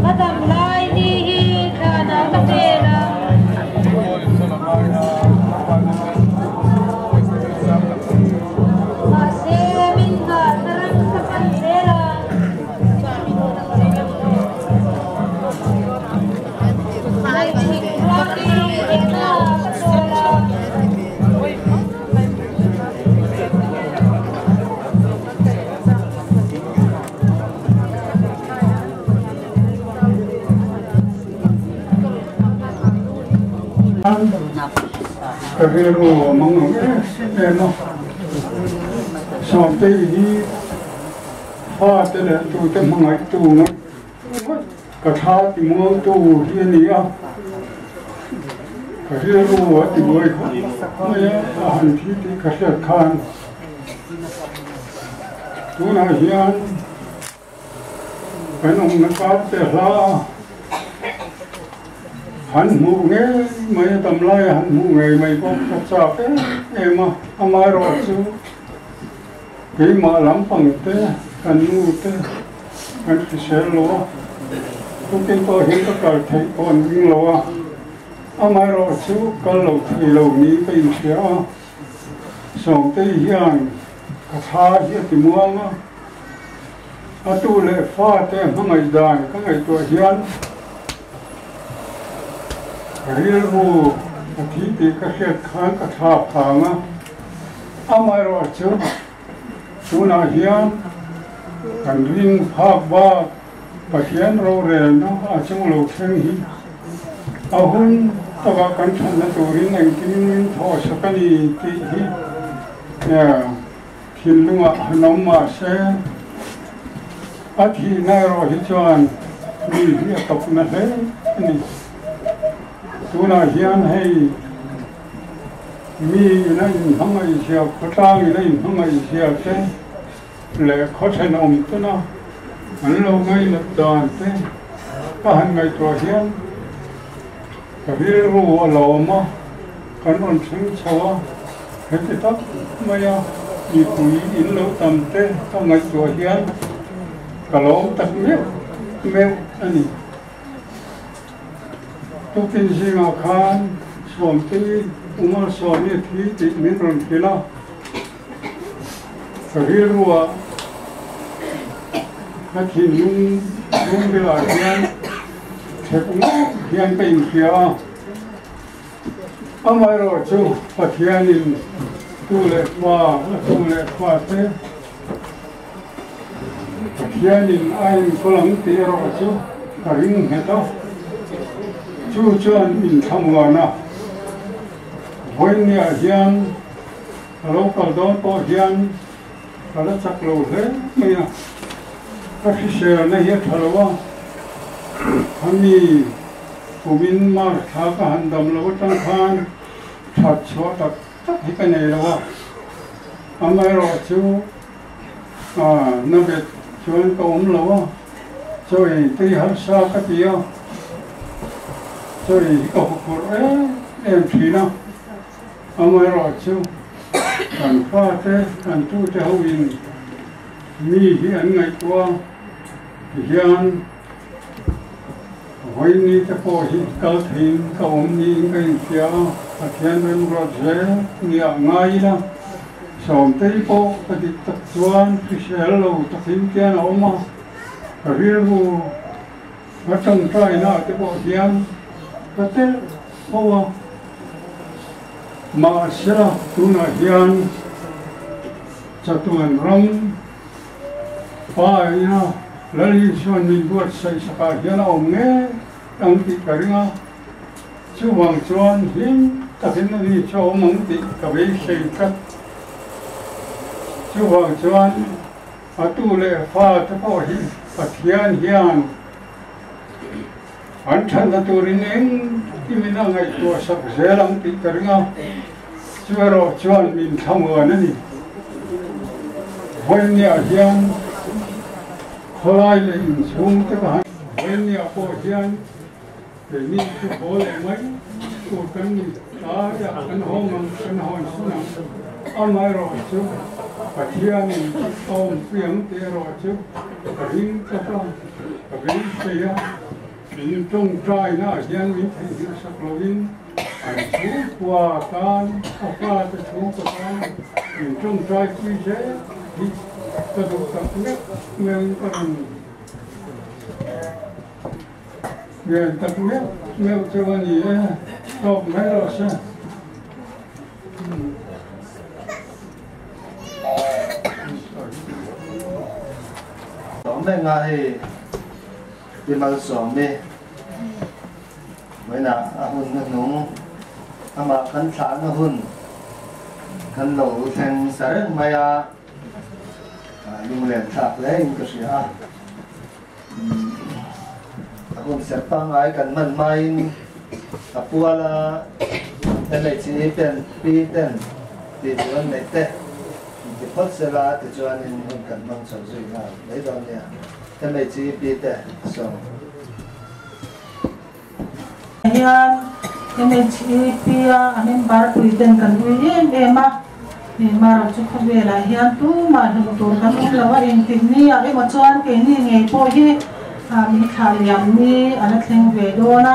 Ka dam lai ni hi thlan ah ka pen a. Mahse min nghah na ram ka pan zel a. Ngaihchik ruak i enna ka chawl a. Ka rilru a mang ang em em a, Sawmtei hi fate leh tute hmangaihtu ngaih ka tha ti muangtu hi a ni a, ka rilru a ti buai khawp mai a, a han thi tih ka hriat khan tunah hian kan awmna kar te hla a han hmuh ngei mai a tam lai a han hmuh ngei mai pawh ka chak em em a, amaherawhchu Keimah lampang te, kan nu te kan hrisel lo a, tukin pawh hi ka kal theih pawh an ring lo a, amaherawh chu kal lo thei lo niin ka inhria a, Sawmtei hian ka thla hi a ti muang a, a tu leh fa te hmangaih dan ka ngaihtuah hian rilru A thi tih ka hriat khan ka thla phang a, amaherawhchu tunah hian kan ring phak bak Pathian rorelna a chung lo thleng hi a hun takah kan thatna turin engtin min thawhsak a ni tih hi thinlungah han awm mah se, a thihna erawh hi chuan mi hi a tawpna hle a ni. Tunah hian hei mi ina inhmangaihzia, khawtlang ina inhmangaihzia te leh khaw thenawm tena an lo ngainat dan te ka han ngaihtuah hian ka rilru a lawm a, kan rawn thleng chho a, heti tak maia mipui in lo tam te ka ngaihtuah hian ka lawm tak meuh meuh a ni. Tukin zingah khan Sawmtei Umar Sawmi thi tih min rawn hrilh a, ka rilruah ka thinlung chhungrilah hian thep ngawt hian ka inhria a, amaherawhchu Pathianin tu leh fa a tu leh fate Pathianin a enkawl ang tih erawh chu ka ring nghet a, chu chuan inthlamuan a, vawiinniah hian ka lo kal dawn pawh hian ka la chak lo hle mai a, ka hriselna hi a tha lo a, khami kumin March thla ka han dam lo atang khan that chhuah tak tak hi ka nei lo a, amaherawhchu na bet chuan ka awm lo a, chaw ei tui harsa ka ti a, chaw ei hi ka huphurh em em thin a, amaherawhchu kan fate kan tute ho in mi hi an ngaihtuah a tihian Vawiini te pawh hi kal theiin ka awm niin ka inhria a, Pathian remruat zel nia ngai ila, Sawmtei pawh ka dik tak chuan hrisel lo takin tian a awm a, ka rilru ka tawngtaina te pawh hian ka telh fo a, mahsela tunah hian chatuan ram Pa ina Lal Isuan min buatsaih sakah hian a awm ngei ang tih ka ring a, chuvang chuan hlim takin a ni chu a awm ang tih ka beisei tlat. Chuvang chuan a tu leh fa te pawh hi Pathian hian an thatna turin engkim in a ngaihtuah sak zel ang tih ka ring a, chu erawh chuan min thlamuan a ni. Vawiinniah hian khawlai leh inchhung te ka han Vawiinniah pawh hian keini chu haw leh mai tur kan ni tlaiah kan haw ang kan hawn sun ang amaherawh chu Pathianin a awmpui ang tih erawh chu ka ring tlat a. Ka beisei a, min tawngtaina ah hian min theihnghilh sak loin an chhungkua tan, a fate chhungkua tan min tawngtai pui zel hi ka duh tak meuh meuhin ka rawn ngen tak meuh meuh chu a ni e, tawk mai rawh se. Awm reng a hei ti malsawm mi vawiinah a hun hnuhnung amah kan thlahna hun kan lo thleng sa reng mai a, lunglen thlak hle in ka hria a, a hun serh pangngai kan hman hmain a pual a MHE ten pi ten tih duh an neih te inti phawt sela tichuanin hun kan hmang chho zui nghal mai dawn nia MHE pi te sawm. Hian MHE pi a a member pui ten kan ui em em a, Myanmar chu khawvelah hian tumah hmuh tur kan awm lo a, engtik ni ah emaw chuan keini ngei pawh hi min thlah liam ni a la thleng ve dawn a,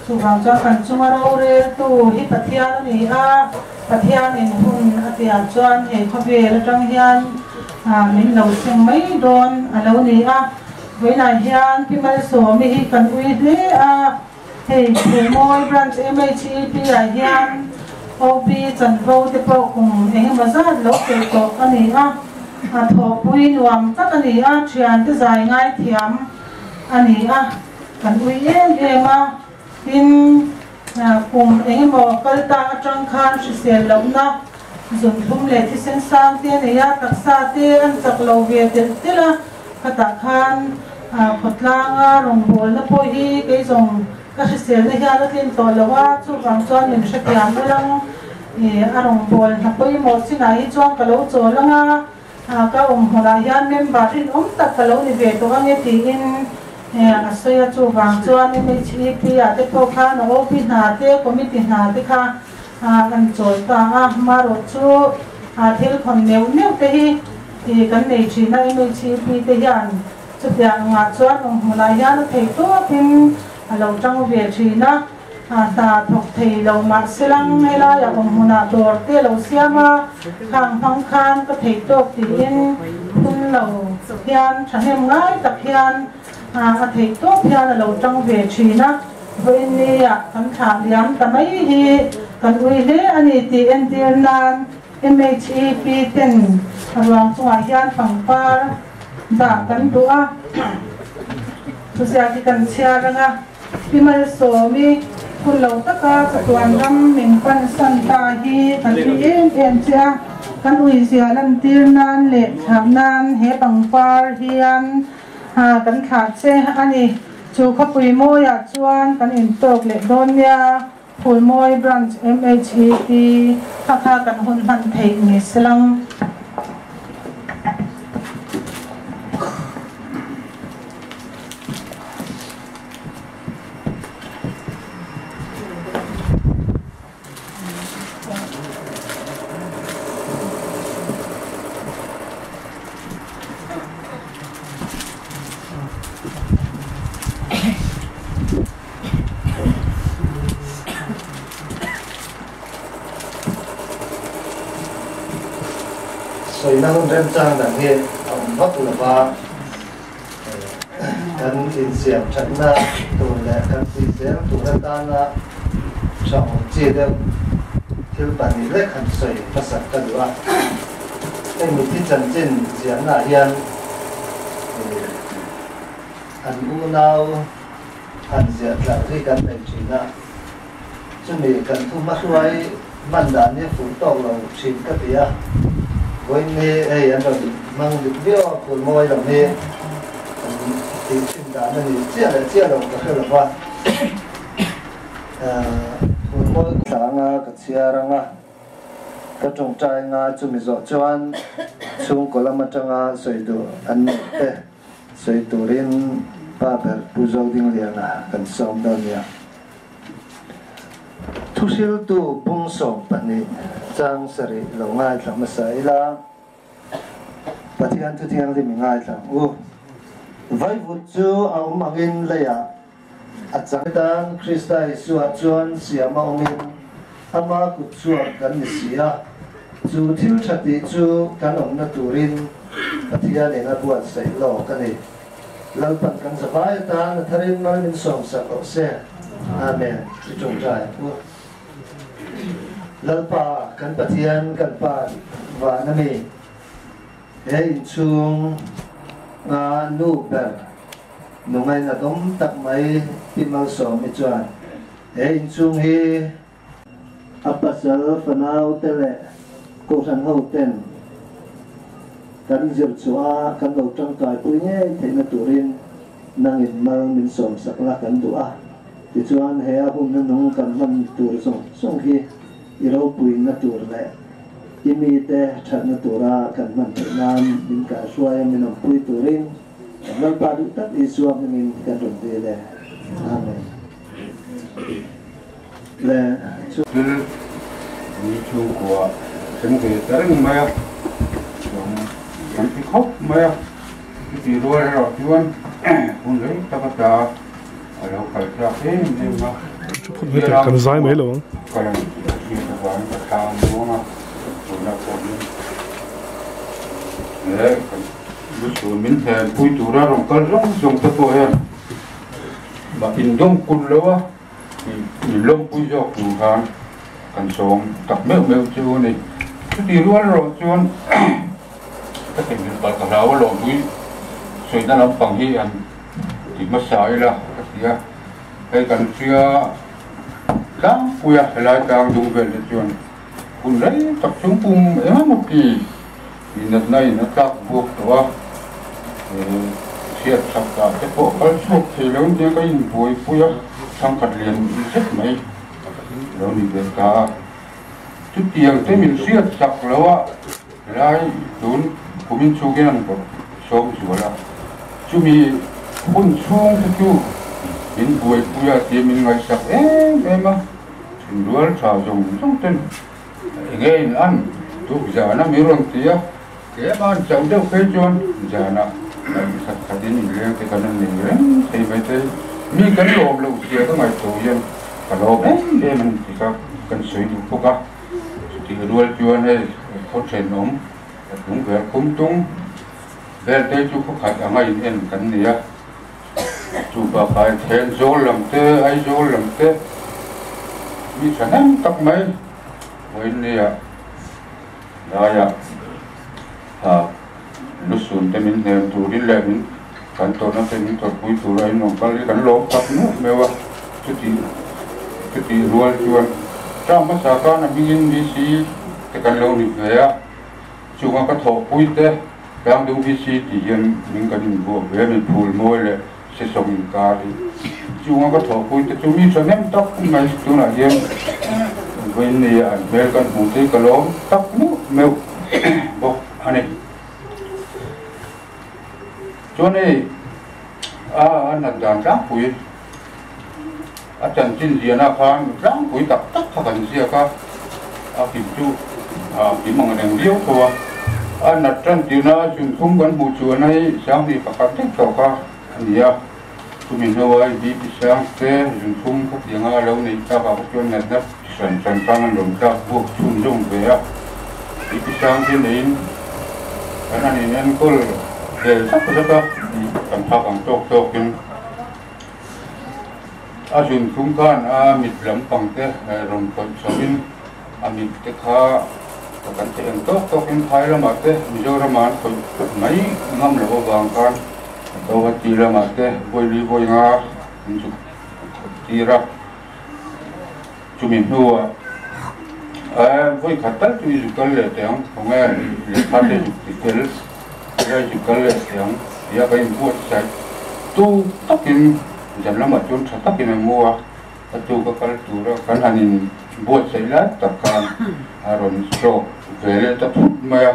chuvang chuan kan chunga roreltu hi Pathian a ni a, Pathianin hun a tiah chuan he khawvel atang hian min lo seng mai dawn a lo ni a, vawiinah hian Pi Malsawmi hi kan ui hle a. Hei Phulmawi Branch MHEP ah hian OP chanvo te pawh kum eng emaw zat lo pel tawh a ni a, a thawhpui nuam tak a ni a, thiante zai ngai thiam a ni a, kan ui em em a, tin kum eng emaw kal ta atang khan hrisel lohna zunthlum leh thisen sang te a nei a, taksa te an chak lo ve telh telh a, khatah khan khawtlanga rawngbawlna pawh hi kei zawng ka hriselna hian a tlin tawh lo a, chuvang chuan min hrethiam ulang a rawngbâwl hna pawimawh chinah hi chuan ka lo chawl ang a, ka awm hmunah hian member rinawm tak ka lo ni ve tawh ang e tiin a sawi a, chuvang chuan MHEP ah te pawh khan a OP hna te, committee hna te kha an chawl ta a, marawh chu thil khawn neuh neuh te hi kan nei thin a, MHEP te hian chutiang angah chuan awm hmunah hian a thei tawpin a lo tang ve thin a, hna thawk thei lo mah selang helaiah awm hmunah dawr te lo siam a, khang hmang khan ka thei tawk tiin phun lo hian thahnem ngai tak hian a thei tawp hian a lo tang ve thin a. Vawiin nia kan thlah liam ta mai hi kan ui hle a ni tih entir nan MHEP ten a ruang chungah hian pangpar dah kan duh a, thuziak hi kan chhiar ang a, Pi Malsawmi hun lo taka chatuan ram min pansan ta hi kan ui em em che a, kan uizia lantir nan leh thlah nan he pangpar hian kan thlah che a ni. Chu khawpui mawiah chuan kan intawk leh dawn nia, Phulmawi Branch MHEP kha kha kan hun hman theih ni selang. Sawina hun remchang dang hi a awm vak lo va, kan insiam thatna tur leh kan tih zel tur atana tha awm chi deuh thil pahnih lek han sawi hmasak ka duh a. Heng mithi chanchin ziahnaah hian an unau han ziah tlar hi kan nei thin a, chumi kan thu hmahruai hman dan hi fuh tawk lo thin ka ti a, vawiin hi hei an rawn hmang dik viau a, phul mawi lam hi an tih thin dan a ni chiah leh chiah lo ka hre lo va, phul mawi thla anga ka chhiar anga ka tawngtai anga chumi zawh chuan chhungkaw lam atanga sawi duh an neih te. Sawi turin pa ber Pu Zodingliana kan sawm dawn nia. Thuhriltu bung 12 chang sarih lo ngaithla hmasa ila, Pathian thu thianghlim i ngaithla ang u. Vaivut chu a awm angin leiah a chang. Tan Krista Isua chuan siam a awmin ama kut chhuak kan ni si a, chu thil tha tih chu kan awmna turin Pathianin a buatsaih lawk a ni. Lalpan kan zavai atan a tharin mal min sawmsak rawh se. Amen. I tawngtai ang u. Lalpa kan Pathian kan Pa van a mi. He inchhung a nu ber Nungain a dawm tak mai Pi Malsawmi chuan he inchhung hi a pasal fanau te leh kohhran ho ten kan zir chhuah a kan lo tangkaipui ngei theihna turin nangin mal min sawmsak la kan duh a, tichuan he a hun hnuhnung kan hman tur zawng zawng hi i ropuina tur leh i mite thatna tura kan hman theih nan min kaihruai a min awmpui turin Kan Lalpa duh tak Isua hmingin kan rawn dil e. Amen. Le chu. Thil ni chhungkua thleng ve ta reng mai a, chuan kan ti khawp mai a, chutih rual erawh chuan hun rei tak ata a lo kal tlak em em a. Kan zai mai lo ang. Kal ang tih a hriat avangin ka thla a muang a, tunah pawh hian he kan Luchhun min hlenpui tura rawn kal zawng zawng te pawh hian indawm kulh lo a. Min lawmpui zawk tur khan kan sawm tak meuh meuh chu a ni. Chuti rual erawh chuan ka theihnghilh palh ka hlau a lawmpui sawina lampang hi an ti hmasa ila ka ti a, hei kan hria tlangpui a helai tlang dung vel te chuan hun rei tak chung pum eng emaw ti Natna in a tlak buak tawh a, chhiat chak ah te pawh kal chhuak thei lo nia ka inbuaipui a, thangkhat lian zet mai lo ni ve ta a. Chutiang te min hriat chak lo a, helai tun kumin chhung hian an bawrh sawm zual a, chumi hun chhung te chu min buaipui a tia min ngaihsak em em a, thinrual tha zawng zawng ten Enge in an tuk zana min rawn ti a, tlem a an chauh deuh phei chuan zana kan khat khat in inleng te kan an nei reng thei mai te mi kan lawm loh zia ka ngaihtuah hian ka lawm em em a ni tih kha kan sawi duh bawk a, chutih rual chuan hei khaw thenawm tung vel khum tung vel te chu khaw khat anga in en kan ni a. Chu bakah hian Thenzawl lam te, Aizawl lam te mi thahnem tak mai vawinia laiah ah lusun te min hnem turin leh min kan tawrhna te min tawrhpui tura in rawn kal hi kan lawm tak nuah meuh a, chuti chutih rual chuan term hmasa khan a hmingin VC te kan lo ni ve a, chunga ka thawhpui te. Tlangdung VC tih hian min kan inbuak ve a, miphul mawi leh sesawm inkar hi chunga ka thawhpui te chu mi thahnem tak mai tunah hian vawiin ni ah an hmel kan hmuh te hi ka lawm tak meuh meuh bawk a ni. Chuan hei a nat dan tlangpui a chanchin ziahna khan tlangpui tak tak kha kan ziak a, a kim chu a kim ang reng viau tho a, a nat tan tirna chhunthum kan hmuh chuan hei sanghnih pakhat vek tawh kha a ni a, chumi hnuai BP sang te zunthum khatianga a lo neih takah kha chuan natna chi hran hran khan an rawn tlak buak chhunzawm ve a, BP sang te neiin kan han inenkawl ve zak zak a, kan phak ang tawk tawkin. A zun thum khan a mit lampang te rawn khawih chhoin a mit te kha kan theih ang tawk tawkin phai lamah te Mizoramah an khawih mai ngam loh avang khan Guwahati lamah te vawi vawi nga an zuk khawih tir a, chumi hnuah vawi khat tal chu i zuk kal leh teh ang khawnge lehkha te zuk ti fel ila i zuk kal leh teh ang tia ka inbuatsaih tu takin zan lamah chuan tha takin a mu a, a tu ka kal tura kan han in buatsaih lai tak khan a rawn stroke ve leh ta phut mai a,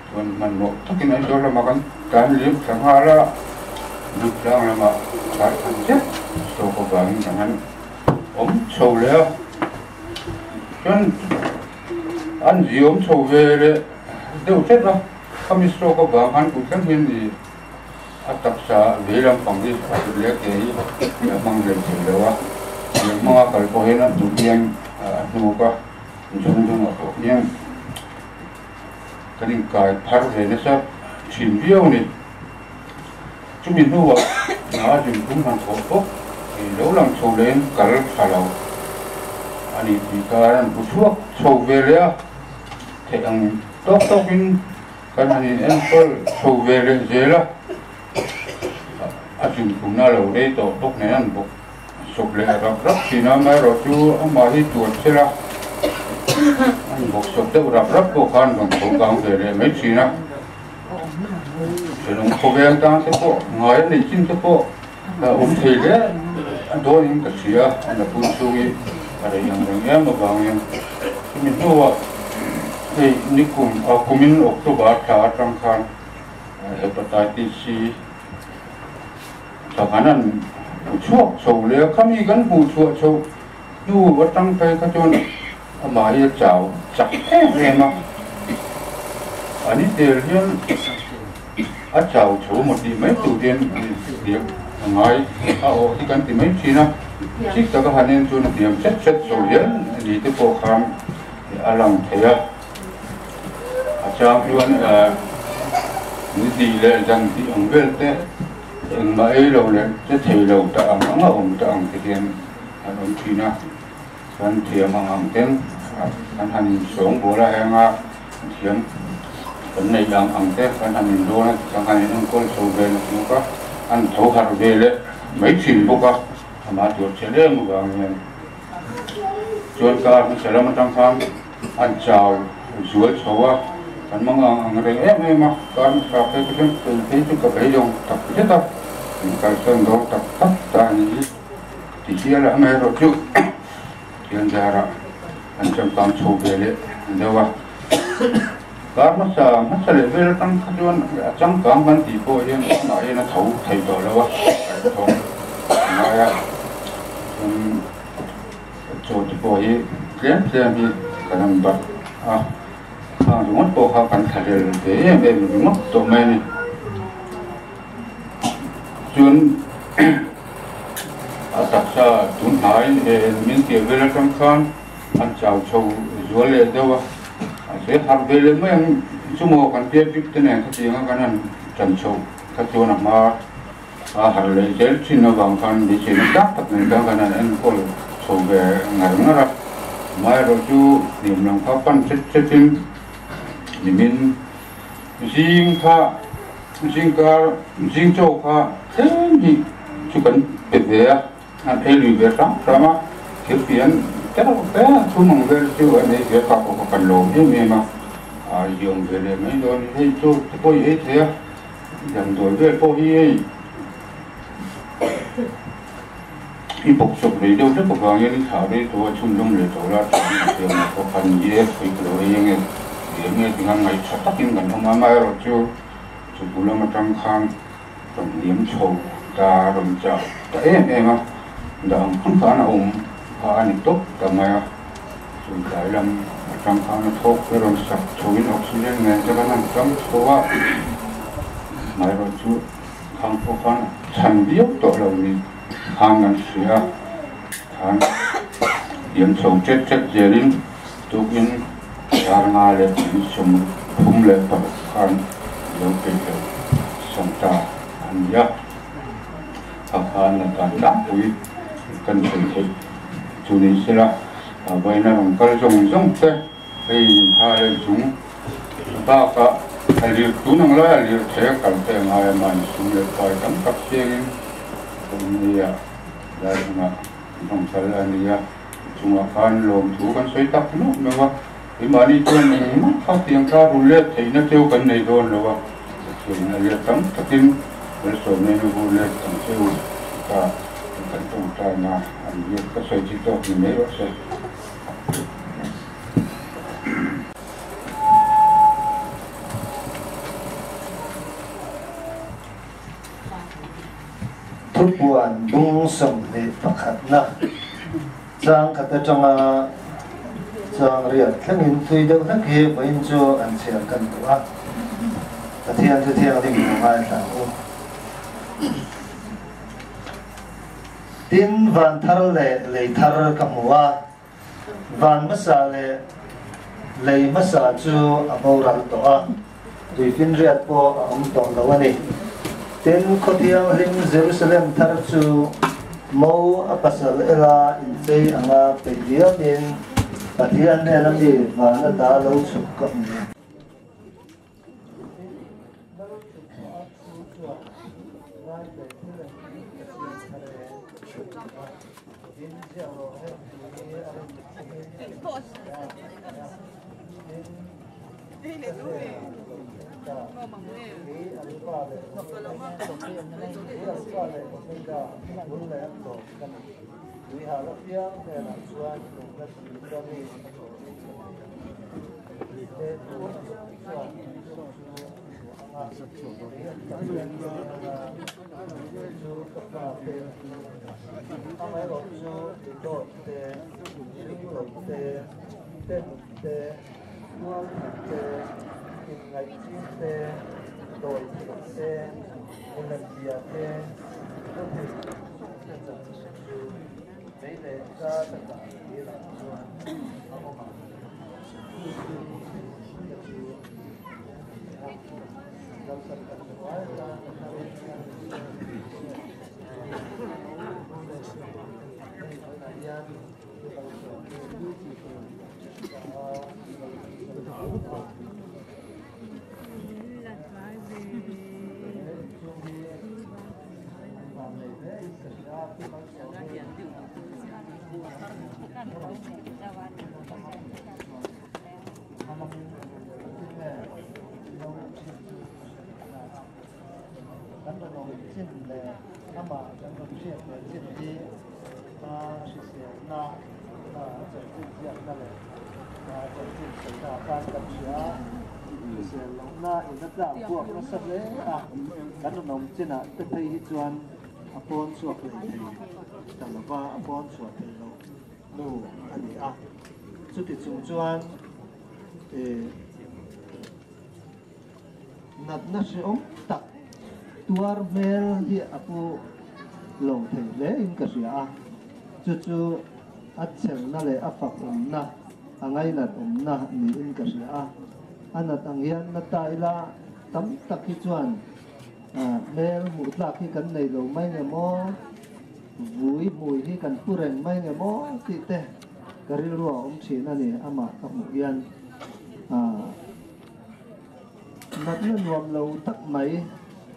chuan hmanhmawh takin Aizawl lamah kan tlan liam thla nghal a, Dutlang lamah kar khat zet stroke avangin kan han awm chho leh a, chuan an ziawm chho ve leh deuh hret a, khami stroke avang khan tun thleng hian i A taksa vei lampang hi a kut leh ke hi a hmang hlei thei lo a, leh hmanga kal pawh hian a hnuk hian a hnuk a, zung zungah pawh hian kan inkai phar ve nasa thin viau a ni. Chumi hnuah hna a zunthum han thawh bawk lo lang chho lehin kal tha lo a ni tih kha an bu chhuak chho ve leh a, theih ang tawk tawkin Kan han in enkawl chho ve leh zel a, a zunthumna lo rei tawh bawk nen an bawk sawp leh rap rap thin a, amaherawh chu amah hi tuan sel a, an bawk sawp deuh rap rap pawh khan rawn tho kang ve leh mai thin a, thenawm khawvel tan te pawh ngai a neih chin te pawh a awm thei hle a dawnin ka hria a napui chhung hi a rei ang reng em avangin chumi hnuah hei nikum a kumin October thla atang khan hepatitis C thla khan an hmu chhuak chho leh a khami kan hmuh chhuah chho hnu atang phei kha chuan amah hi a chau chak em em a ani tel hian. A chau chho maw tih mai tur hian hliam a ngai a awh hi kan ti mai thin a, chik taka han en chuan a hliam hret hret chho hian ni te pawh khan a lang thei a, a chang chuan ni tih leh zan tih ang vel te engmah ei lo leh che thei lo ta ang anga awm ta ang te hian an awm thin a, kan thiam ang ang ten kan han insawngbawl a, henga thiam kan neih ang ang te kan han indawn a, tichuan kan inenkawl chho ve nawk nawk a, an tho harh ve leh mai thin bawk a, amah tur chhe em avang hian chuan kar hmasa lam atang khan an chau zual chho a, kan mang ang ang reng em em a, kar hmasa phei chu chuan phei chu ka beidawng tak zet a, min kalsawn dawn tak tak ta a ni hi ti hial a, amaherawhchu thian zarah an changkang chho ve leh deuh a, kar hmasa hmasa leh vel atang kha chuan a changkang kan tih pawh hian amah hian a tho thei tawh lo a, kaihthawng a ngai a, chuan. Chaw te pawh hi tlem tlem hi kan han bat a, khang ringawt pawh kha kan thlahlel ve em em ringawt tawh mai a ni. Chuan a taksa tun hnai min tir vel atang khan an chau chho zual leh deuh a, mahse harh ve leh mai ang chu maw kan pian pip te nen khatianga kan han tan chhoh kha chuan a hma. A harh leh zel thin avang khan beiseina tak tak nei khan kan han enkawl chho ve ngar ngar a, amaherawh chu hniam lam kha pan chet chetin nimin zing kha zing kar zing chaw kha tlem hi chu kan pe ve a, an ei lui ve hram hram a, thil pian tereuh te thum ang vel chu an ei ve kha pawh kha kan lawm em em a, a ziawm ve leh mai dawn hei chaw te pawh i ei thei a. Damdawi vel pawh hi hei i bawk chawp rei deuh hlek avangin i thlah rei tawh a chhunzawm leh tawh la chuan ka siam leh pawh khan ni e khawi ka lo ei ange ti ange ti khan ngaihṭha takin kan awm a amaherawh chu chu bul lam aṭang khan rawn liam chho ta rawn chau ta em em a dah ang ang khan a awm kha a ni tawp ta mai a chu tlai lam aṭang khan a thawk te rawn sak chhoin oxygen nen te kan han ṭang chho a amaherawh chu khang pawh khan chhan viau tawh lo ni khan kan hria khan liam chho ṭet ṭet zelin tukin dar nga leh 33 leh khan lo peih loh san ta a ni a kha khan la tan tlangpui kan sawi theih chu ni sela vawiin a rawn kal zawng zawng te hei ha leh zung bakah a lir tun ang lai a lir thei a kal te a ngai a mahni sum leh pai tam tak chiangin awmnia lai hunah an rawn kal a ni a chungah khan lawmthu kan sawi tak nuap nuap a. Keimahni chuan engmah kha tiang kha rul let theihna cheu kan nei dawn lo a, Pathianin a let tam takin malsawmna in a vur let ang che u ta kan tawngtaina an hian ka sawi chi tawk ni mai rawh se. Thupuan bung 21na chang khat atanga chang riat thlengin thui deuh hlek hi vawiin chu an chhiar kan duh a, Pathian chu thianghlim lo ngaithla ang u. Tin, van thar leh lei thar ka hmu a, van hmasa leh lei hmasa chu a boral tawh a, tuifinriat pawh a awm tawh lo a ni. Tin, Khawthianghlim Jerusalem thar chu mo a pasal ela inchei anga peih diamin Pathian hnena mi van ata lo chhuk ka hmu. chin leh amah kan rawn hriat ve chin hi a hriselna a chanchin ziakna leh a chanchin sawina ah khan kan hria a, hrisel lohna in a tlak buak nasa hle a, kan rawn awm chinah te phei hi chuan a pawn chhuak hlei thei ta lova, a pawn chhuah theih loh nu a ni a, chuti chung chuan eh. Natna hrehawm tak tuar hmel hi a pu lo thei hle in ka hria a, chu chu a chhelna leh a fak awmna, a ngainat awmna niin ka hria a. A nat ang hian na ta ila tam tak hi chuan hmel hmuh tlak hi kan nei lo mai nge maw, vui hmui hi kan pu reng mai nge maw tih te ka rilru a awm thin a ni amah ka hmuh hian. Natna nuam lo tak mai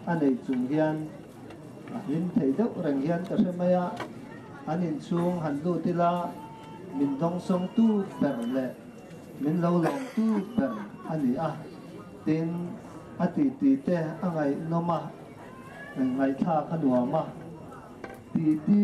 a nei chung hian a hlim thei deuh reng hian ka hre mai a, an inchhung han lut ila min dawngsawngtu ber leh min lo lawmtu ber a ni a, tin a titi te a ngaihnawm a, ngaihthlak a nuam a, titi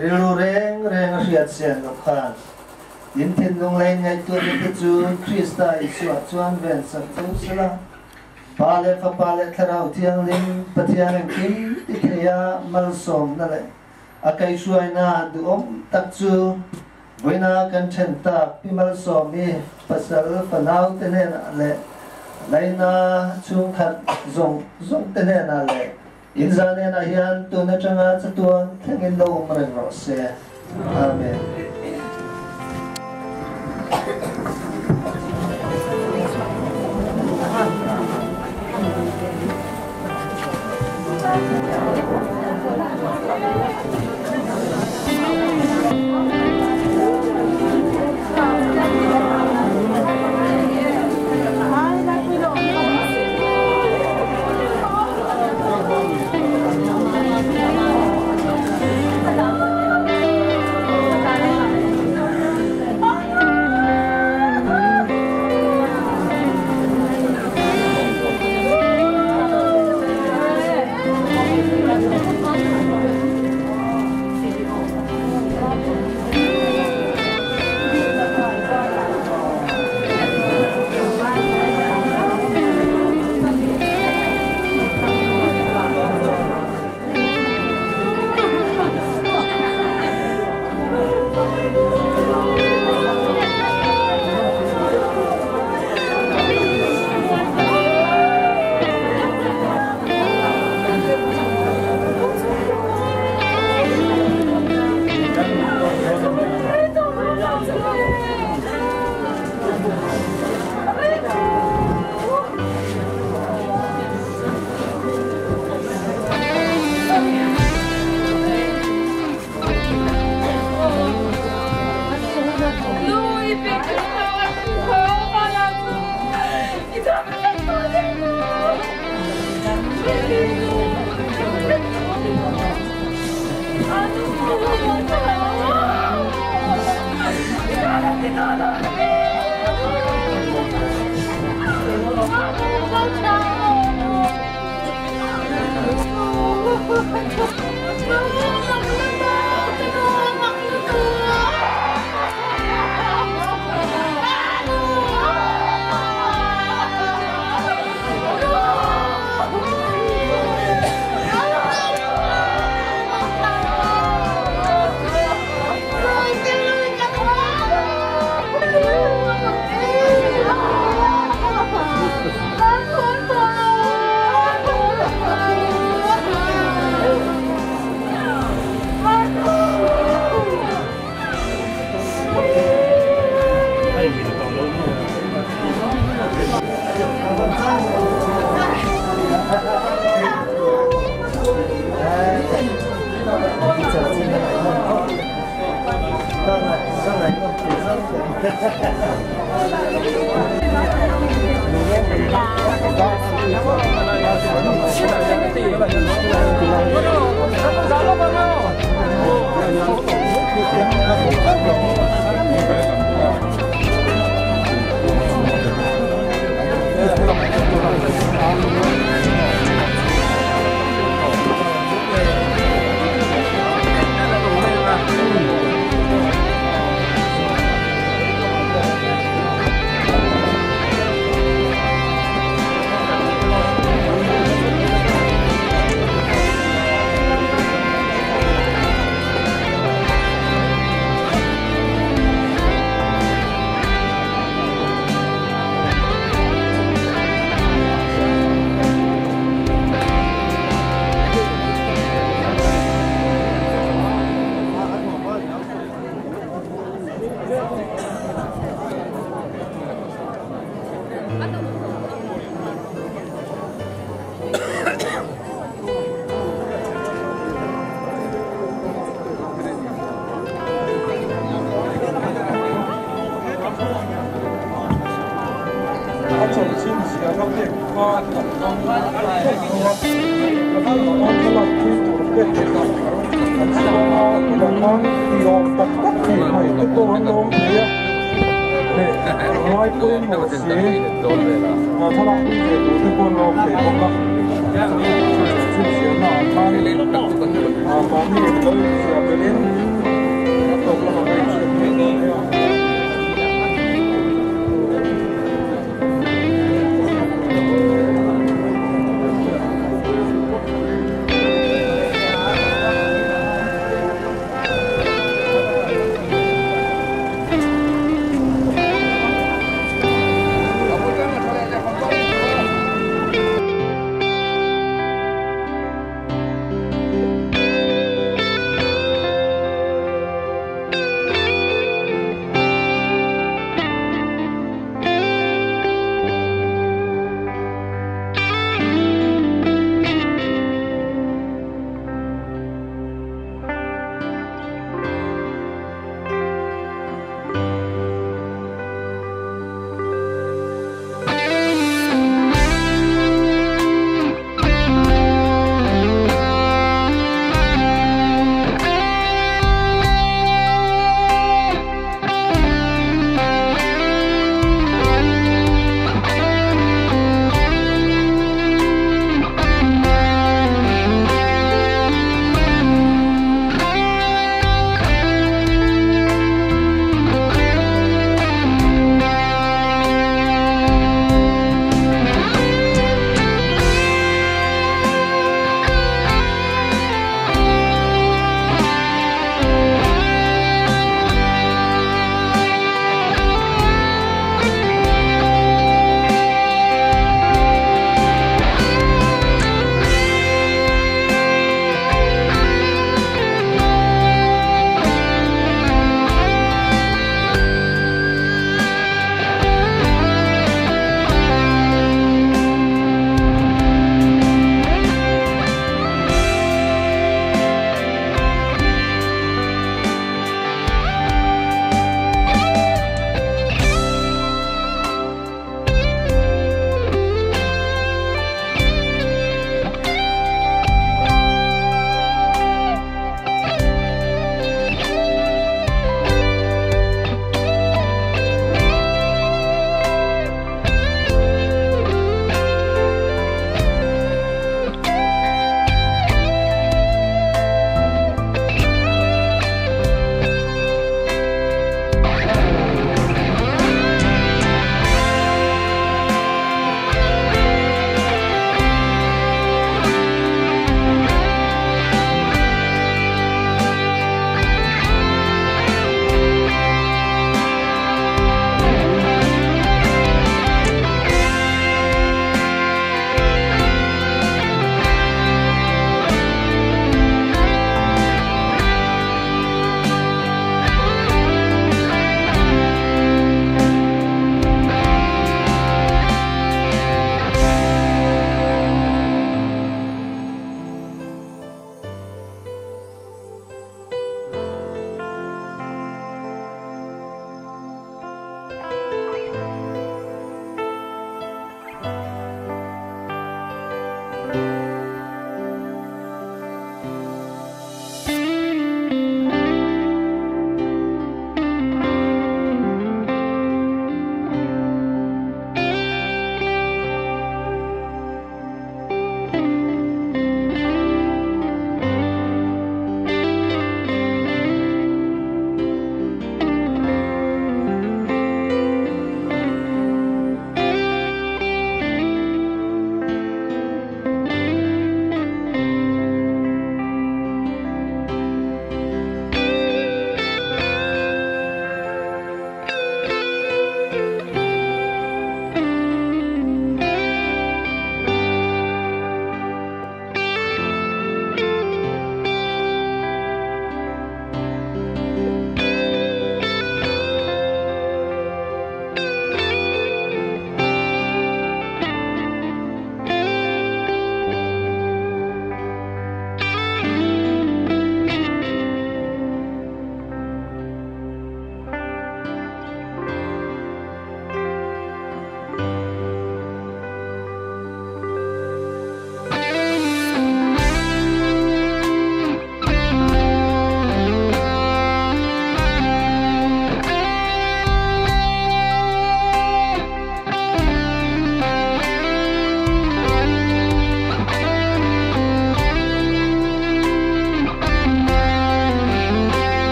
Rilru reng reng a hriat chian loh khan in thinlung lei ngaihtuahna te chu Krista Isuah chuan ven sak cho sela, Pa leh Fapa leh Thlarau Thianghlim Pathian engkim ti theia malsawmna leh a kaihhruaina duhawm tak chu vawiina kan then tak Pi Malsawmi pasal fanau te hnenah leh Laina chhungkhat zawng zawng te hnenah leh In zanenah hian tun atanga chatuan thlengin lo awm reng rawh se. Amen.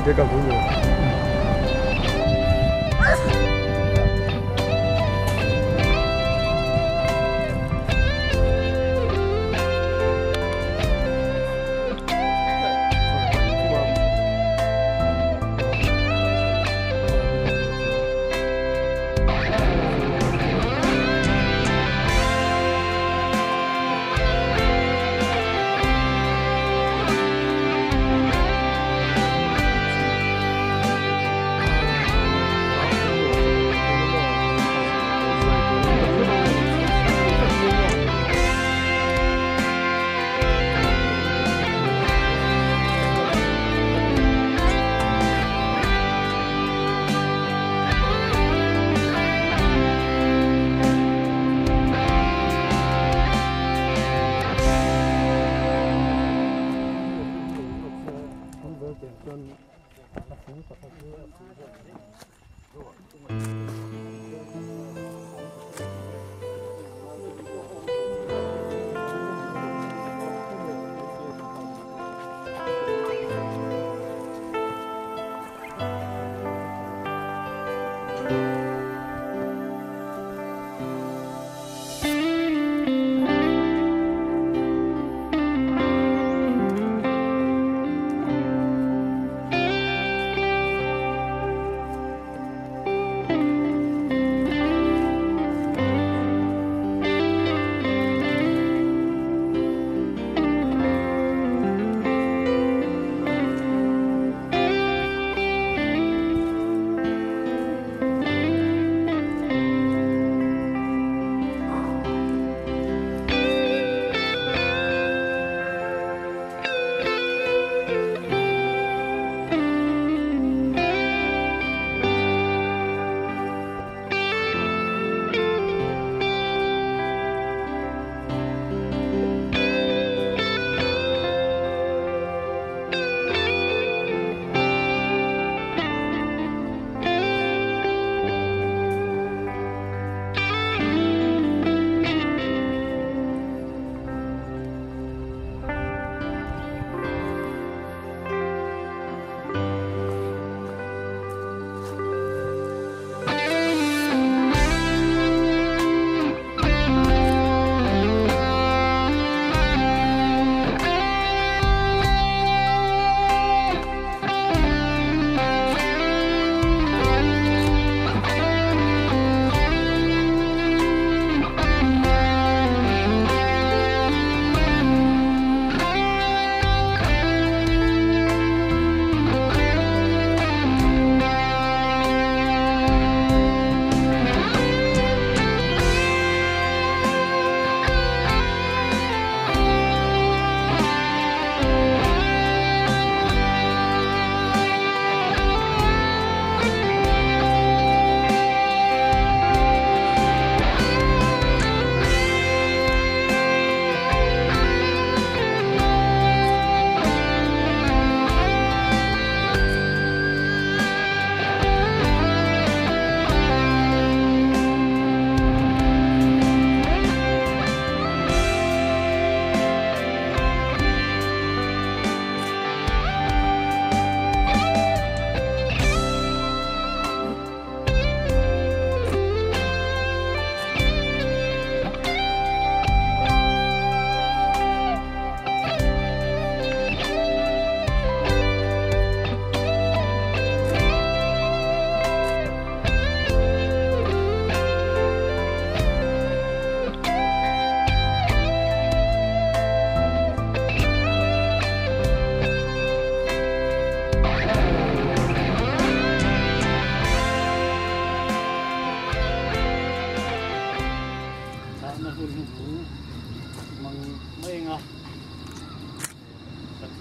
这个不用。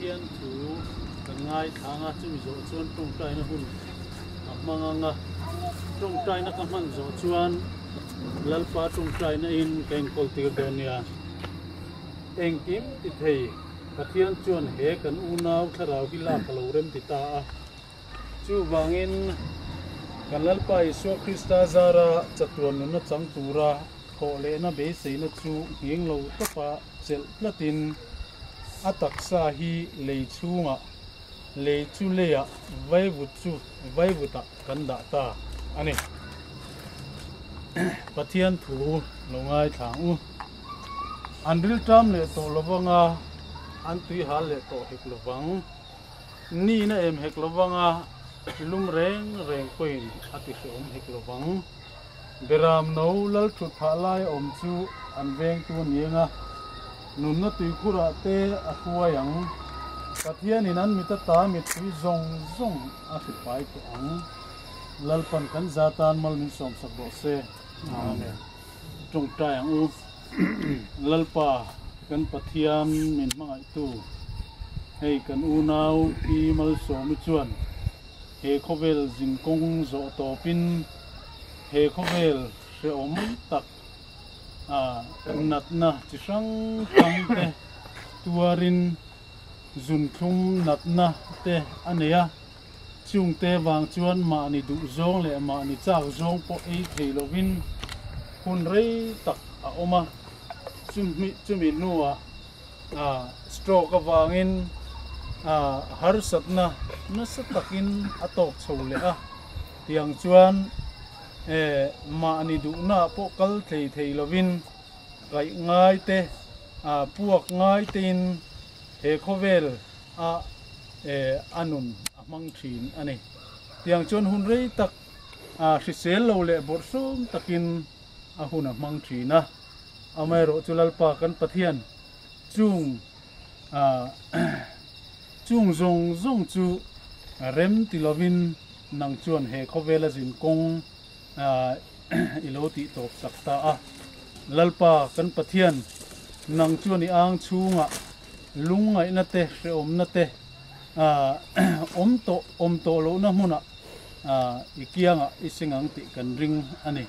Pathian thu kan ngaithlang a, chumi zawh chuan tawngtaina hun a hmang ang a, tawngtaina ka hman zawh chuan Lalpa tawngtaina in ka enkawl tir dawn nia. Engkim ti thei Pathian chuan he kan unau thlarau hi lak a lo rem ti ta a. Chuvangin kan Lalpa Isua Krista zara chatuan nunna chang tura thawh lehna beiseina chu nghing lo tawpa chelh tlatin a taksa hi lei chhungah, lei chu leiah vaivut chu vaivutah kan dah ta a ni. Pathian thu lo ngaithla ang u. An rilṭam leh tawh lovanga an tuihal leh tawh hek lovang. Nihna em hek lovanga lum reng reng pawhin a ti hrehawm hek lovang. Beram no lal thut phah lai a awm chu an vengtu a ni eng a, nunna tuikhurah te a hruai ang. Pathianin an mit ata mittui zawng zawng a hrifai tawh ang. Lalpan kan za tan mal min sawmsak rawh se. Amen. Tawngtai ang u. Lalpa kan Pathian min hmangaihtu, hei kan unau Pi Malsawmi chuan he khawvel zinkawng zawh tawpin he khawvel hrehawm tak a natna chi hrang hrang te tuarin zunthlum natna te a nei a. Chungte vang chuan mahni duh zawng leh mahni chak zawng pawh ei thei lovin hun rei tak a awm a, chumi hnuah stroke avangin harsatna nasa takin a tawk chho leh a, tiang chuan mahni duhnaah pawh kal thei thei lovin kaih ngai te, puak ngai tein he khawvel a a nun a hmang thin a ni. Tiang chuan hun rei tak hrisel lo leh bawrhsawm takin a hun a hmang thin a. Amaherawh chu Lalpa kan Pathian chung chung zawng zawng chu rem ti lovin nang chuan he khawvela zin kawng i lo tih tawp sak ta a. Lalpa kan Pathian nang chuan i ang chhungah Lungngaihna te, hrehawmna te awm tawh awm tawh lohna hmunah i kiangah i seng ang tih kan ring a ni.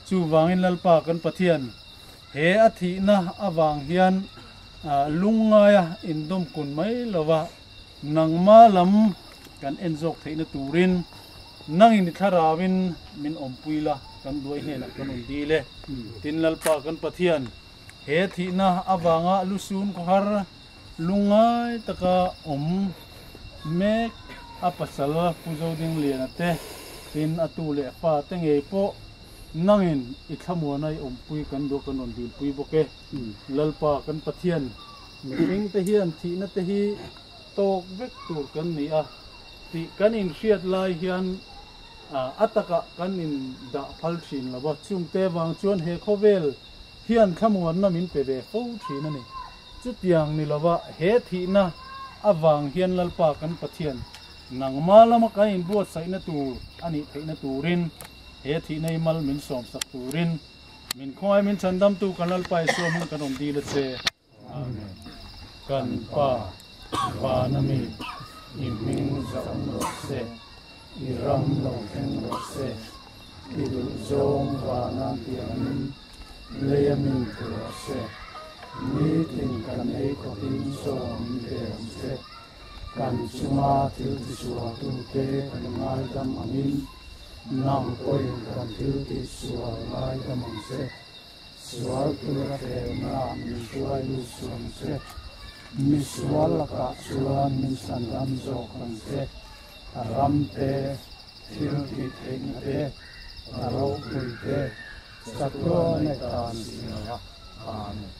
Chuvangin Lalpa kan Pathian, he a thihna avang hian lungngaia indawmkun mai lova nangma lam kan en zawk theihna turin nangin i thlarauin min awmpui la, kan duai hnenah kan rawn dil e. Tin, Lalpa kan Pathian, He thihna avanga lusun khawhar lungngai taka awm mek a pasal Pu Zodingliana te, tin a tu leh fa te ngei pawh nangin i thlamuana i awmpui kan duh kan rawn dilpui bawk e. Lalpa kan Pathian, mihring te hian thihna te hi tawk vek tur kan ni a tih kan inhriat lai hian a takah kan indah phal thin lo va, chungte vang chuan he khawvel hian thlamuanna min pe ve fo thin a ni. Chutiang ni lova he thihna avang hian Lalpa kan Pathian nangma lama kan inbuatsaihna tur a nih theihna turin he thihna i mal min sawmsak turin min khawngaih min chhandamtu kan Lalpa Isua hming kan rawn dil a che. Amen. Kan Pa, Vana mi, i hming zahawm rawh se, i ram lo thleng rawh se, i duh zawng vana tiangin leia min ti rawh se, nitin kan ei khawpin chaw min pe ang che, kan chunga thil tisualtute kan ngaidam angin nang pawhin kan thil tihsual ngaidam ang che. Sual tura felna min hruai lut suh ang che. Mi sual lakah chuan min san ram zawk ang che. A ram te, thil tih theihna te, a ropui te, chatuan e tan si lo a. Amen.